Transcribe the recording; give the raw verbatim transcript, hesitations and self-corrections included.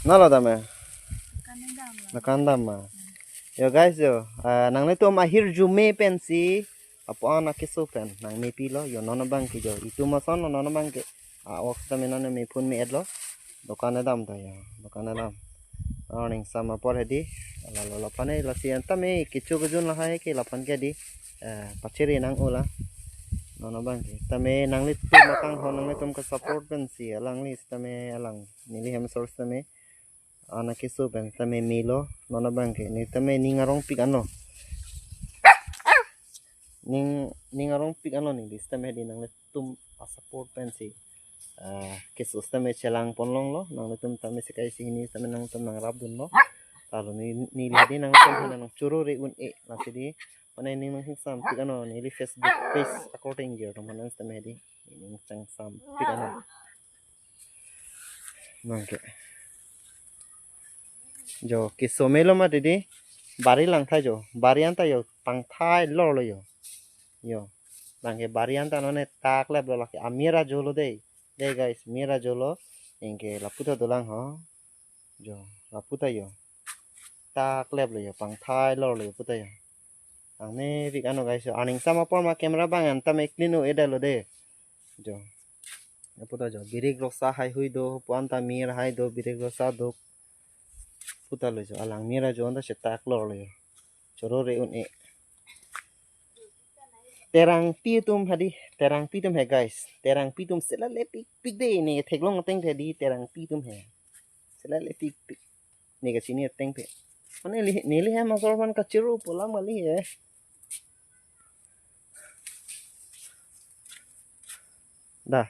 Nalo dam eh. Kanang dam lo. Nakan dam ma. Yo guys yo, ah, nanglitum ahirjume pensi apo-an akeso pen nangmepilo yo, non abangke yo. Itum ason non abangke. Ah, ok sitame non me phone me-et lo. Dokan dam ta yo. Dokan dam. Aning sam apor hedi. Lalo laphan e lasi anta me kecho kejun lahai ke laphan ke di. Eh, pachiri nang-o la. Non abangke. Sitame nanglitum akanghon nanglitum ke-support pensi alangli sitame alang neli hem asor sitame an akeso pen sitame melo, non abangke ne sitame ning arongpik anlo. Ning, ning arongpik anlo neli sitame hedi nanglitum a-support pensi, ah, keso sitame chelang pon longlo, nanglitum sitame sekai si hini sitame nangtum nangrap dunlo. Lalo ne, neli hedi nangtum hana nangchoro re un-e, lasi di. Mane ning nangchingsampik anlo neli Facebook page according jer teman sitame hedi. Ning chingsampik anlo. Nangke. Jo, keso melo mati di. Bari lang thai jo. Bari anta yo pangthai lor lo yo. Yo. Nangke bari anta non ne taklep lo lake amir ajo lo dei. Dei guys, mir ajo lo. Ingke lapu ta dolang ho. Jo, lapu ta yo. Taklep lo yo, pangthai lor lo yo puta yo. Ang ne pik anlo guys yo. Aning sam apor ma camera bang anta me clean o-e dalo de. Jo. Lapu ta jo. Birik roksa hai hui do, puan ta mir hai do, birik roksa do. Puta lo jo. Alang mir ajo anta chetak lor lo yo. Choro re un-e. Terangpi atum hadi, terangpi atum he guys. Terangpi atum sela le pikpik de ne theklong ateng the di terangpi atum he. Sela le pikpik. Ne kachini ateng phe. Mane neli, neli hem asor aphan kachoro pu alam kali he. Da.